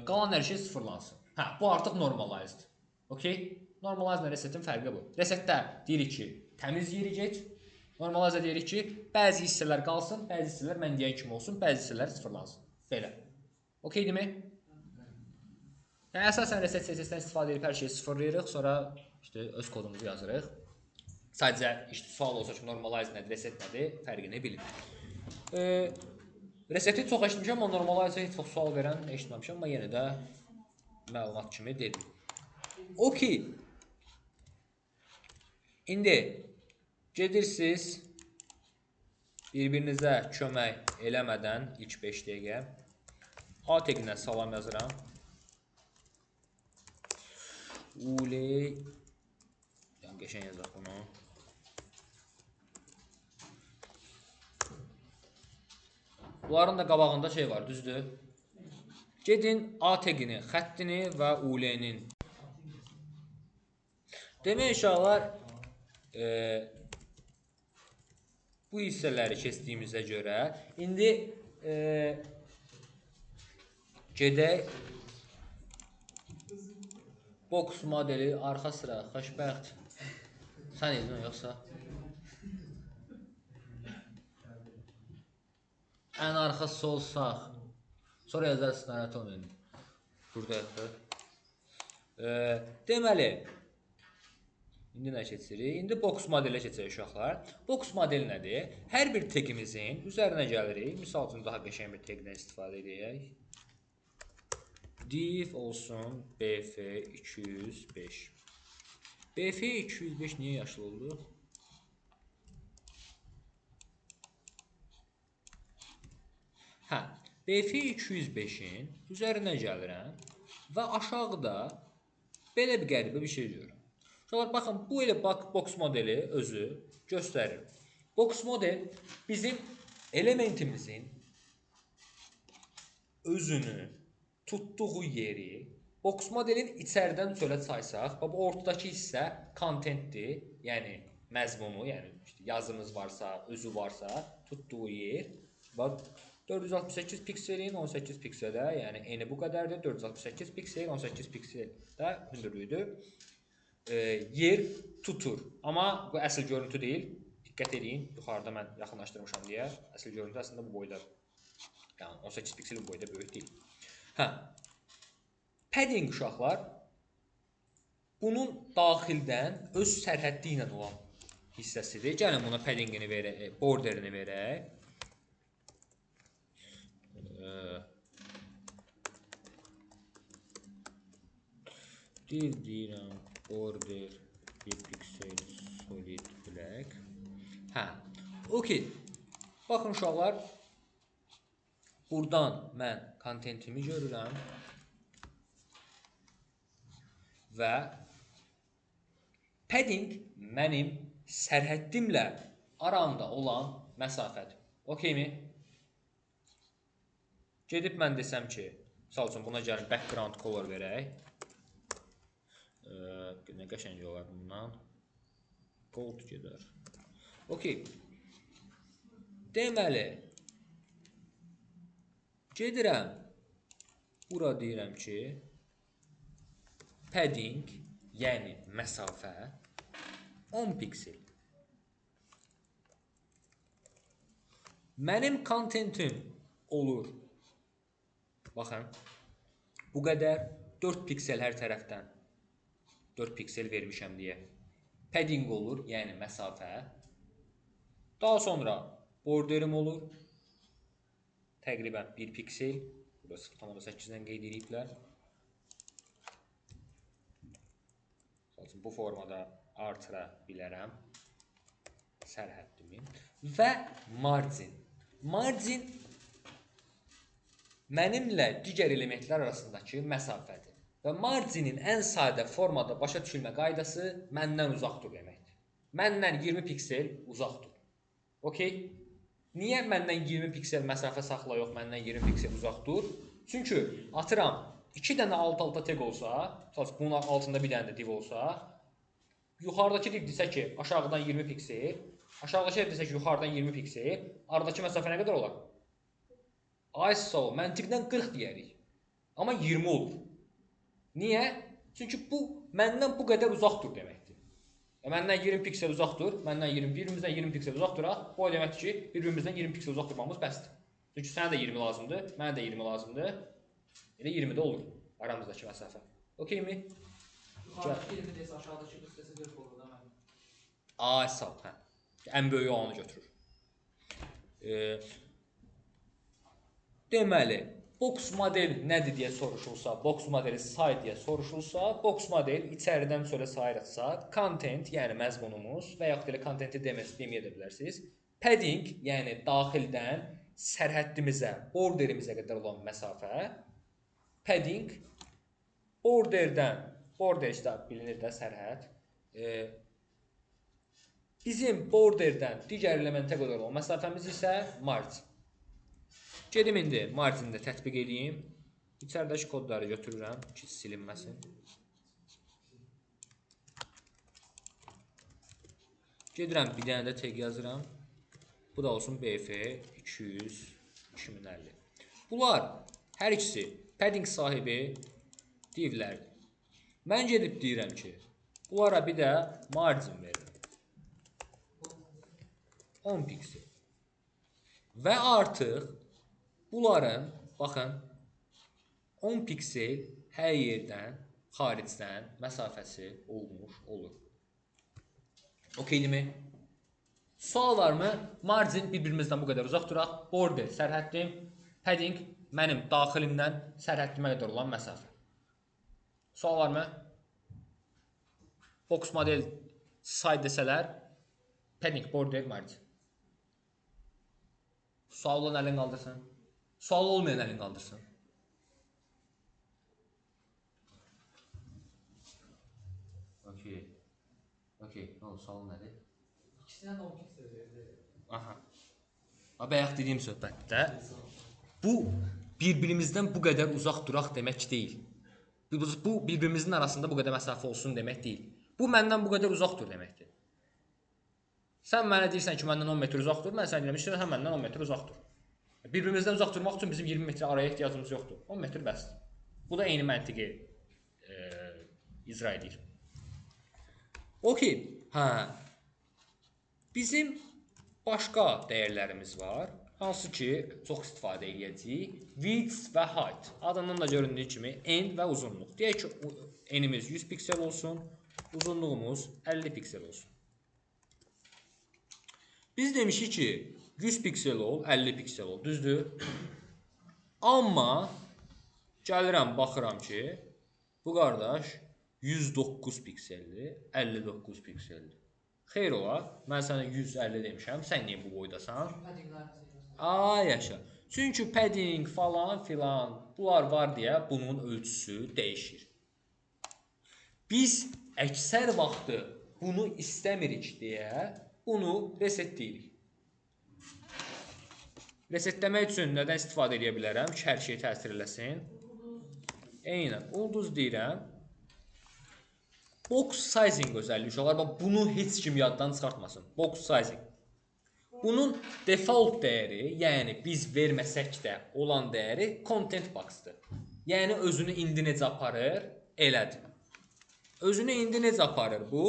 qalan hər şey sıfırlansın. Hə, bu artıq normalized. Okey? Normalize ilə resetin fərqi bu. Resetdə deyirik ki, təmiz yeri get. Normalize deyirik ki, bəzi hissələr qalsın, bəzi hissələr mən deyən kimi olsun, bəzi hissələr sıfırlansın. Belə. Okeydirmi? Yəni, əsasən reset CSS-dən istifadə edib hər şeyi sıfırlayırıq, sonra işte, öz kodumuzu yazırıq. Sadəcə işte, sual olsa ki, normalize nədir, reset nədir, fərqini bilin. Reseti çox eşitmişəm, amma normalize heç çox sual verən eşitməmişəm, amma yenə də məlumat kimi dedim. Okey. İndi gedirsiniz bir-birinizə kömək eləmədən ilk 5 dəqiqə A teqinə salam yazıram. Uley, yəni qəşəng yazaq bunu. Bunların da qabağında şey var, düzdür? Gedin A teqini, xəttini və UL-nin. Demək uşaqlar, bu hissələri keçdiyimizə görə indi gedək box modeli arxa sıra, xoşbəxt. Sən edin yoxsa? Ən arxa sol sağ. Sonra yazarsın Naratomin. Burada yaxı. Deməli, indi nə keçirik? İndi box modelə keçirik uşaqlar. Box modeli nədir? Hər bir teqimizin üzərinə gəlirik. Misal üçün, daha qəşəng bir teqdən istifadə edək. Div olsun BF205. BF205 niyə yaşlı oldu? Hə, BF205-in üzərinə gəlirəm və aşağıda belə bir qəribə bir şey görürəm. Uşaqlar, baxın, bu elə box modeli özü göstərir. Box model bizim elementimizin özünü tutduğu yeri box modelin içəridən çölə saysaq, bu ortadakı hissə kontentdir, yəni məzmunu, yəni işte yazımız varsa, özü varsa tutduğu yer. Bax, 468 pikselin 18 pikselə, yəni eni bu qədərdir, 468 piksel 18 pikseldə hündürlüyüdür. Yer tutur. Amma bu əsl görüntü deyil. Diqqət edin, yuxarıda mən yaxınlaşdırmışam deyə. Əsl görüntü əslində bu boyda. Yəni 18 piksel bu boyda böyük deyil. Hə. Padding uşaqlar bunun daxildən öz sərhəddi ilə olan hissəsidir. Gəlin buna paddingini verək, borderini verək. Div deyirəm, border 1 piksel solid black. Hə, okey. Baxın uşaqlar, buradan mən kontentimi görürəm və padding mənim sərhəddimlə aramda olan məsafədir. Okeymi? Gedib mən desəm ki, misal üçün buna gəlin background color verək. Nə qəşəng olar bundan. Gold gedər. Okey. Deməli, gedirəm. Bura deyirəm ki, padding, yəni məsafə 10 piksel. Mənim kontentim olur. Baxın, bu qədər 4 piksel hər tərəfdən. 4 piksel vermişəm deyə. Padding olur, yəni məsafə. Daha sonra borderim olur. Təqribən 1 piksel. Burada 0,8-dən qeyd ediblər. Bu formada artıra bilərəm sərhəddimi. Və margin. Margin mənimlə digər elementlər arasındakı məsafədir. Və marginin ən sadə formada başa düşülmə qaydası məndən uzaq dur deməkdir. Məndən 20 piksel uzaq dur. Okey? Niyə məndən 20 piksel məsafə saxla yox, məndən 20 piksel uzaq dur? Çünki atıram, 2 dənə alt-alta tag olsa, bunun altında bir dənə də div olsa, yuxarıdakı div desə ki, aşağıdan 20 piksel, aşağıdakı div desə ki, yuxarıdan 20 piksel, aradakı məsafə nə qədər olar? Ay sağ ol, məntiqdən 40 deyərik. Amma 20 olur. Niyə? Çünki bu, məndən bu qədər uzaq dur deməkdir. Məndən 20 piksel uzaq dur, məndən 20, bir-birimizdən 20 piksel uzaq duraq. Bu o deməkdir ki, bir-birimizdən 20 piksel uzaq durmamız bəsdir. Çünki sənə də 20 lazımdır, mənə də 20 lazımdır. Elə 20 də olur aramızdakı məsafə. Okeymi? Yuxarıdakı 20 desə, aşağıdakı 40 desə 40 olur da mənim. Ay sağ ol, hə. Ən böyüyü onu götürür. Deməli, box model nədir deyə soruşulsa, box modeli say deyə soruşulsa, box model içəridən çölə sayırıqsa, content, yəni məzmunumuz və yaxud elə contenti deməyə də bilərsiniz. Padding, yəni daxildən sərhəddimizə, borderimizə qədər olan məsafə. Padding, borderdən, border işte bilinir də sərhəd. Bizim borderdən digər elementə qədər olan məsafəmiz isə margin. Gedim indi margini də tətbiq edeyim. İçəridəki kodları götürürəm ki, silinməsin. Gedirəm, bir dənə də tag yazıram. Bu da olsun BF 200 2050. Bunlar hər ikisi padding sahibi divlərdir. Mən gedib deyirəm ki, bunlara bir də margin verirəm. 10 piksel. Və artıq bunların, baxın, 10 piksel hər yerdən, xaricdən məsafəsi olmuş olur. Okeydirmi? Sual varmı? Margin bir-birimizdən bu qədər uzaq duraq. Border sərhəddim, padding mənim daxilimdən sərhəddimə qədər olan məsafə. Sual varmı? Box model say desələr, padding, border, margin. Sual olan əlini qaldırsın. Sual olmayan əlini qaldırsın. Okey. Okey. Nə oldu? Sual nədir? İkisindən də 10 piksel verdi. Aha. Bayaq dediyim söhbətdə bu bir-birimizdən bu qədər uzaq duraq demək deyil. Bu bir-birimizin arasında bu qədər məsafə olsun demək deyil. Bu məndən bu qədər uzaq dur deməkdir. Sən mənə deyirsən ki, məndən 10 metr uzaq dur, mən sənə deyirəm ki, sən məndən 10 metr uzaq dur. Bir-birimizdən uzaq durmaq üçün bizim 20 metr araya ehtiyacımız yoxdur. 10 metr bəsdir. Bu da eyni məntiqi icra edir. Okey. Hə. Bizim başqa dəyərlərimiz var. Hansı ki, çox istifadə edəcəyik. Width və height. Adından da göründüyü kimi en və uzunluq. Deyək ki, enimiz 100 piksel olsun, uzunluğumuz 50 piksel olsun. Biz demişik ki, 100 piksel ol, 50 piksel ol, düzdür? Amma gəlirəm, baxıram ki, bu qardaş 109 pikseldir, 59 pikseldir. Xeyr ola, mən sənə 150 demişəm, sən niyə bu boydasan? Ay yaşa. Çünki padding falan filan bunlar var deyə bunun ölçüsü dəyişir. Biz əksər vaxtı bunu istəmirik deyə bunu resetləyirik. Resetləmək üçün nədən istifadə edə bilərəm ki, hər şey təsir eləsin? Eynən, ulduz deyirəm. Box sizing özəlliyi uşaqlar, bax bunu heç kim yaddan çıxartmasın. Box sizing. Bunun default dəyəri, yəni biz verməsək də olan dəyəri content box-dır. Yəni özünü indi necə aparır? Elədir. Özünü indi necə aparır bu?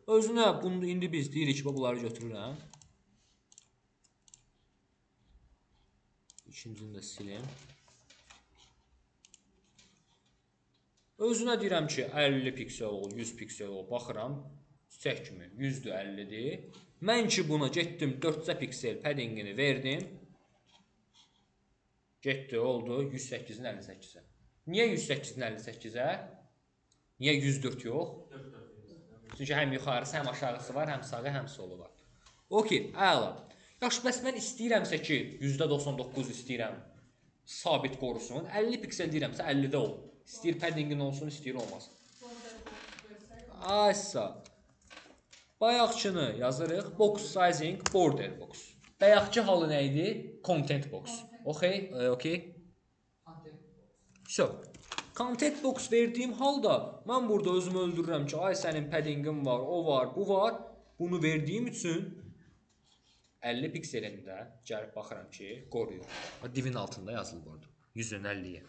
Özünə bunu indi biz deyirik ki, bunları götürürəm. İkincini də silim. Özünə deyirəm ki, 50 piksel ol, 100 piksel ol, baxıram, çiçək kimi 100-dür, 50-dir. Mən ki buna getdim 400 piksel paddingini verdim. Getdi, oldu 108-in 58-ə. Niyə 108-in 58-ə? Niyə 104 yox? Çünki həm yuxarısı, həm aşağısı var, həm sağı, həm solu var. Okey, əla. Yaxşı, bəs mən istəyirəmsə ki, %99 istəyirəm sabit qorusun. 50 piksel deyirəmsə 50-də ol. İstəyir paddingin olsun, istəyir olmasın. Aysa. Bayaqçını yazırıq. Box sizing, border box. Bayaqçı halı nə idi? Content box. Okey, okey. So, content box verdiyim halda mən burada özümü öldürürəm ki, ay sənin paddingin var, o var, bu var. Bunu verdiyim üçün 50 pikselində gəlib baxıram ki, qoruyur. Divin altında yazılıb orada. 100-ün 50-yə.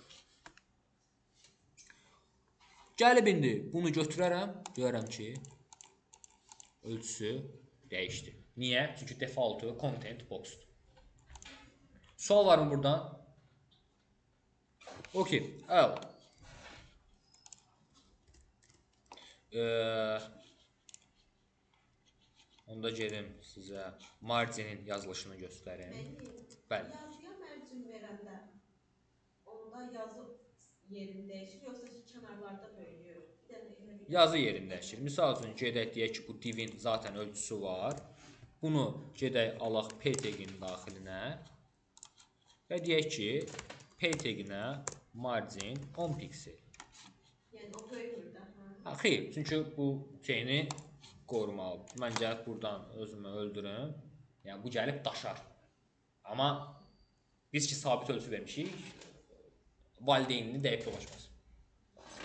Gəlib indi bunu götürərəm, görərəm ki, ölçüsü dəyişdi. Niyə? Çünki defaultu content boxdur. Sual var mı buradan? Okey, əla. Onda gedim sizə marginin yazılışını göstərim. Bəli. Yazıya margin verəndə onda yazı yerini dəyişir, yoxsa ki, kənarlarda böyüyür? Bir dənə elə bir Yazı yerini dəyişir. Misal üçün gedək deyək ki, bu divin zaten ölçüsü var. Bunu gedək alaq P taginin daxilinə və deyək ki, P taginə margin 10 piksel. Yəni o böyümür də, hə? Ha, xeyr, çünki bu şeyini qorumalıdır. Mən gəlib buradan özümü öldürüm. Yəni bu gəlib daşar. Amma biz ki sabit ölçü vermişik, valideynini dəyib dolaşmaz.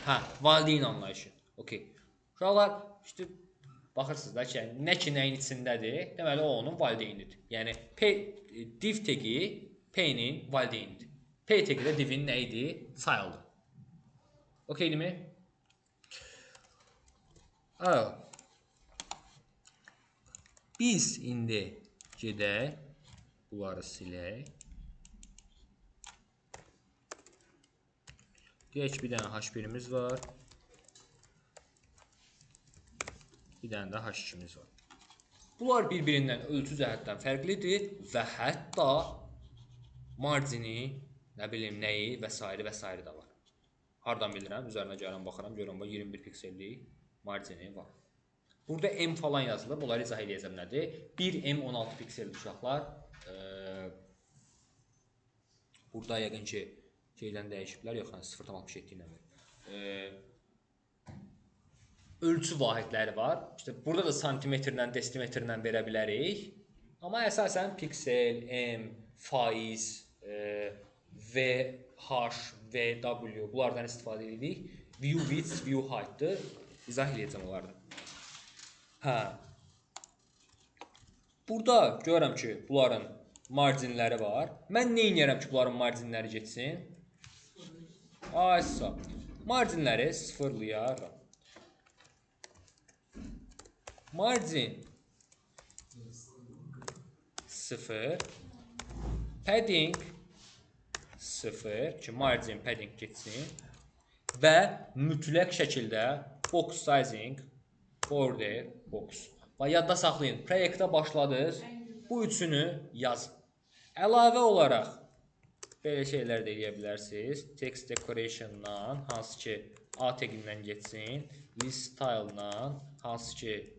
Hə, valideyn anlayışı. Okey. Uşaqlar, işte baxırsınız da ki, yəni, nə ki nəyin içindədir, deməli o onun valideynidir. Yəni P div tagi P-nin valideynidir. P tagi də divin nə idi? Child'ı. Okeydirmi? Əla. Biz indi gedək, bunları silək. Deyək ki, bir dənə H1-imiz var. Bir dənə də H2-miz var. Bunlar bir-birindən ölçü cəhətdən fərqlidir və hətta margini, nə bilim, nəyi və s. və s. də var. Hardan bilirəm? Üzərinə gələn baxıram, görürəm, bax 21 piksellik margini var. Burada M falan yazılır. Bunları izah edəcəm nədir? 1M 16 pikseldir uşaqlar. Burada yəqin ki, şeydən dəyişiblər. Yox, yəni 0,67 ilə verir. Ölçü vahidləri var. İşte burada da santimetrlə, desimetrlə verə bilərik. Amma əsasən piksel, M, faiz, V, H, V, W bunlardan istifadə edirik. View width, view height-dır. İzah edəcəm onları da. Hə. Burada görürəm ki, bunların marginləri var. Mən nə eləyərəm ki, bunların marginləri getsin? Aysa, marginləri sıfırlayaram. Margin 0, padding 0 ki, margin padding getsin və mütləq şəkildə box sizing, border box. Və yadda saxlayın, proyektə başladınız, bu üçünü yazın. Əlavə olaraq belə şeylər də eləyə bilərsiniz. Text decoration-dan, hansı ki A tagindən getsin. List style-la hansı ki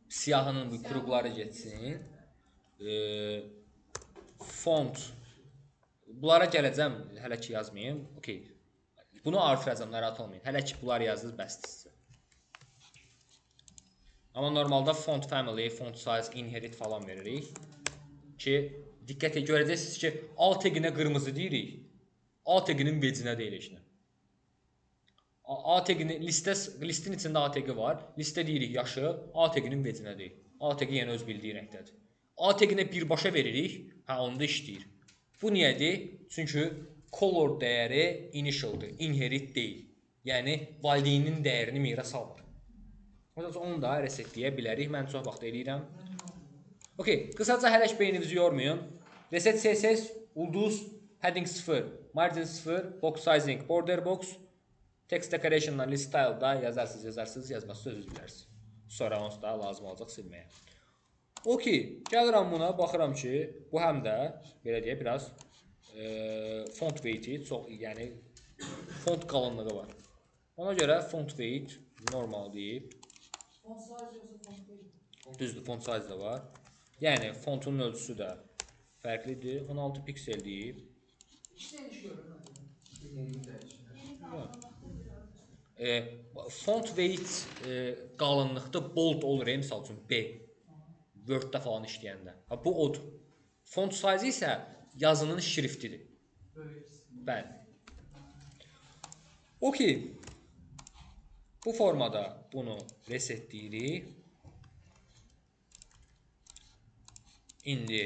siyahının bu kruqları getsin. Font. Bunlara gələcəm, hələ ki yazmayım. Okey. Bunu artıracam, narahat olmayın. Hələ ki bunları yazdınız, bəsdir sizə. Amma normalda font family, font size, inherit falan veririk. Ki, diqqət et, görəcəksiniz ki, alt tag-inə qırmızı deyirik. A tag-inin vecinə deyil heç nə. A tag-ini, listin içində A tag-i var. Listə deyirik yaşıl, A tag-inin vecinə deyil. A tag-i yəni öz bildiyi rəngdədir. A tag-inə birbaşa veririk, hə, onda işləyir. Bu niyədir? Çünki color dəyəri initialdır, inherit deyil. Yəni, valideynin dəyərini miras almır. Onu da resetləyə bilərik. Mən çox vaxt eləyirəm. Okey, qısaca hələ ki beyninizi yormayın. Reset CSS, ulduz, heading 0, margin 0, box sizing, border box, text decoration-la list style-da yazarsınız, yazarsınız, yazmazsınız, özünüz bilərsiniz. Sonra onsuz da lazım olacaq silməyə. Okey, gəlirəm buna, baxıram ki, bu həm də, belə deyək, biraz font weight-i çox, yəni font qalınlığı var. Ona görə font weight normal deyib. Font size yoxsa font weight? Düzdür, font size də var. Yəni fontun ölçüsü də fərqlidir. 16 piksel deyib. İkisi eyni görünür. Font weight qalınlıqda bold olur, misal üçün B. Word-də falan işləyəndə. Ha, bu odur. Font size isə yazının şriftidir. Bəli. Okey. Bu formada bunu resetləyirik. İndi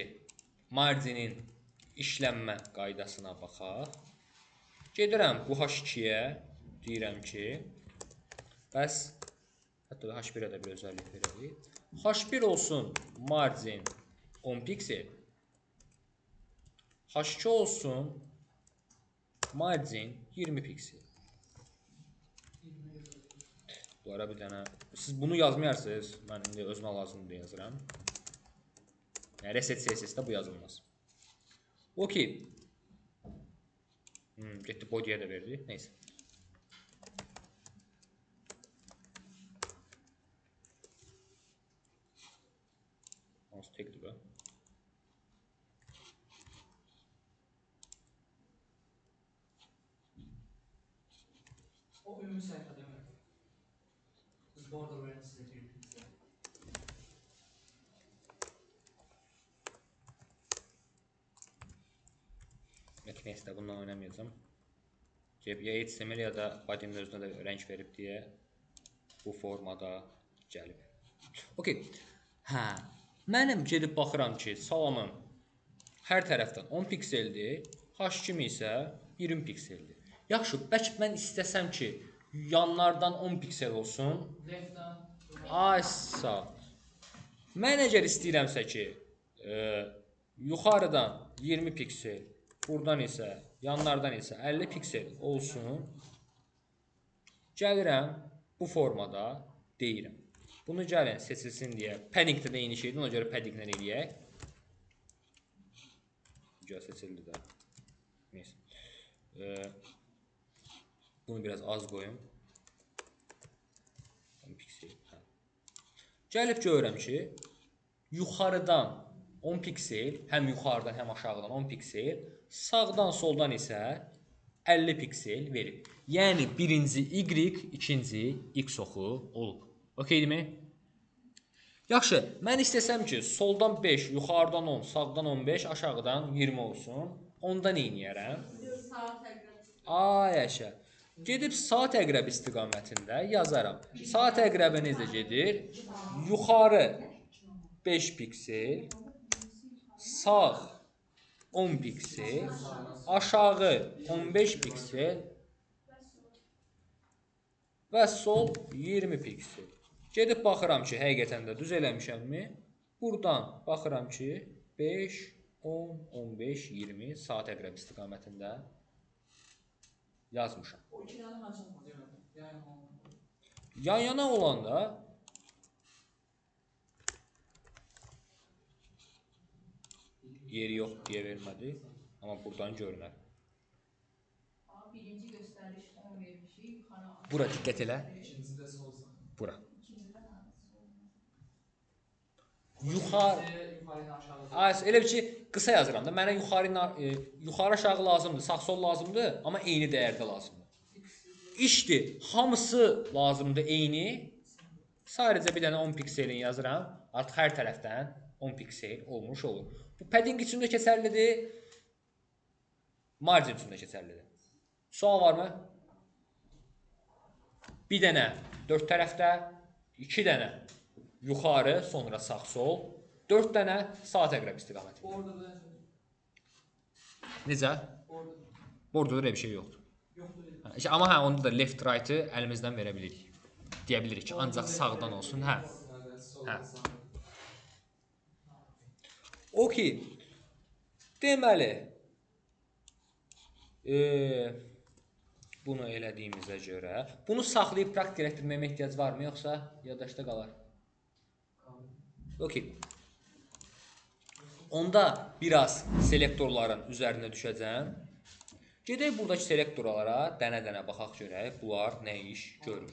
marginin işlənmə qaydasına baxaq. Gedirəm bu H2-yə, deyirəm ki, bəs, hətta H1-ə də bir özəllik verərik. H1 olsun margin 10 piksel, H2 olsun margin 20 piksel. Bunlara bir dənə, siz bunu yazmayarsınız, mən indi özümə lazımdır yazıram. Yəni, reset CSS-də bu yazılmaz. Okey. Getdi, body'yə də verdi. Neyse. Hansı tag'dir be? O ümumi səhifə demək. Biz border verin sizə girdik. Neyse, bununla oynamayacağım. Ya HTML ya da body'nin özünə də rəng verib deyə bu formada gəlib. Okey. Hə, mənim gedib baxıram ki, salamım hər tərəfdən 10 pikseldir, H2 isə 20 pikseldir. Yaxşı, bəlkə mən istəsəm ki, yanlardan 10 piksel olsun. Ay, sağ. Mən əgər istəyirəmsə ki, yuxarıdan 20 piksel, buradan isə, yanlardan isə 50 piksel olsun. Gəlirəm, bu formada deyirəm. Bunu gəlin seçilsin deyə. Paddingdə də eyni şeydir, ona görə paddinglə eləyək. Gəl seçildi də. Neyse. Bunu biraz az qoyum. 10 piksel. Hə. Gəlib görürəm ki, yuxarıdan 10 piksel, həm yuxarıdan, həm aşağıdan 10 piksel, sağdan, soldan isə 50 piksel verib. Yəni, birinci Y, ikinci X oxu olub. Okeydirmi? Yaxşı, mən istəsəm ki, soldan 5, yuxarıdan 10, sağdan 15, aşağıdan 20 olsun. Onda nə eləyərəm? Ay, əşə. Gedib saat əqrəbi istiqamətində yazaram. Saat əqrəbi necə gedir? Yuxarı 5 piksel, sağ 10 piksel, aşağı 15 piksel və sol 20 piksel. Gedib baxıram ki, həqiqətən də düz eləmişəmmi? Buradan baxıram ki, 5, 10, 15, 20 saat əqrəbi istiqamətində yazmışam. O iki dənə mən çatmadı, yan yana olanda yeri yox deyə vermədi, amma buradan görünər. Birinci göstəriş 10 vermişik, yuxarı. Bura diqqət elə. İkincisi də solsa. Bura. İkincidə nə? Yuxarı Yuxarı ilə aşağı. Ay, elə bir ki, qısa yazıram da. Mənə yuxarı yuxarı aşağı lazımdır, sağ sol lazımdır, amma eyni dəyərdə lazımdır. İşdir, hamısı lazımdır eyni. Sadəcə bir dənə 10 pikselin yazıram. Artıq hər tərəfdən 10 piksel olmuş olur. Bu padding üçün də keçərlidir. Margin üçün də keçərlidir. Sual varmı? Bir dənə 4 tərəfdə, 2 dənə yuxarı, sonra sağ sol, 4 dənə saat əqrəb istiqamətində. Border da Necə? border Borderda elə bir şey yoxdur. yoxdur. Hə, işte, amma hə onda da left right-ı əlimizdən verə bilirik. Deyə bilirik ki, ancaq sağdan olsun. Hə. Soldan Hə. sağa. Okey. Deməli, bunu elədiyimizə görə, bunu saxlayıb praktik elətdirməyə ehtiyac varmı, yoxsa yaddaşda qalar? Okey. Onda biraz selektorların üzərinə düşəcəm. Gedək buradakı selektorlara dənə-dənə baxaq görək bunlar nə iş görür.